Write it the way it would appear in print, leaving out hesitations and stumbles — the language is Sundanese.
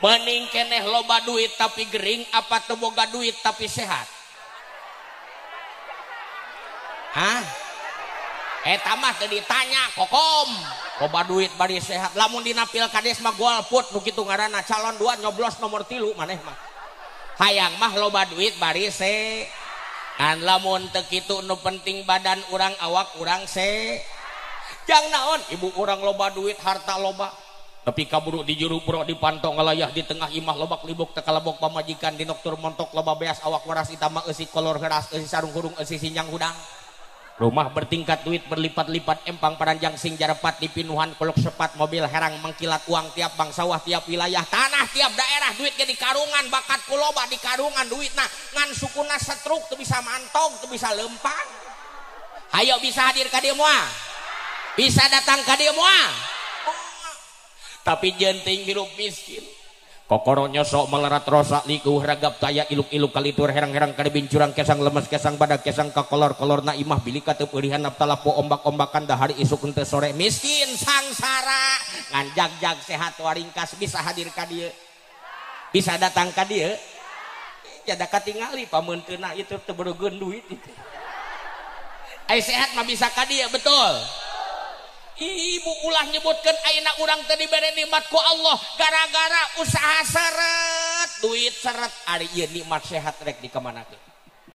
Mending keneh loba duit tapi gering apa teu boga duit tapi sehat? Hah? Eta mah teu ditanya kokom. Loba duit bari sehat. Lamun dina pilkades mah golput nu kitu ngaranna calon 2 nyoblos nomor 3 maneh mah. Hayang mah loba duit bari se. Ngan lamun teu kitu nu penting badan urang awak urang se. Jang naon ibu urang loba duit harta loba. Tapi kaburu di juru bro dipantau ngalayah di tengah imah lobak libuk tekalebok pamajikan di noktur montok loba beas awak waras itama eusi kolor heras eusi sarung hurung eusi sinjang hudang. Rumah bertingkat duit berlipat-lipat empang paranjang sing jarepat di pinuhan kolok sepat mobil herang mengkilat uang tiap bang sawah tiap wilayah tanah tiap daerah duit jadi karungan bakat kuloba di karungan duit nah ngan sukuna setruk tuh bisa mantog tuh bisa lempang. Hayo bisa hadir ka dieu moal? Bisa datang ka dieu moal? Tapi jenting hirup miskin kokoro nyosok melerat rosak liku ragap taya iluk-iluk kalitur herang-herang kadebin curang kesang lemes kesang badak kesang kakolor-kolor na imah bilika teu peurihan naptalapo ombak-ombakan dahari isuk henteu sore miskin sangsara ngan jag-jag sehat waringkas bisa hadir ka dieu bisa datang ka dieu jada katingali pameunteuna itu teu beureugeun duit itu ai sehat mah bisa ka dieu betul. Ibu ulah nyebutkan ayeuna urang teu dibere nikmat ku Allah gara-gara usaha seret duit seret ari ieu nikmat sehat rek dikamanakeun.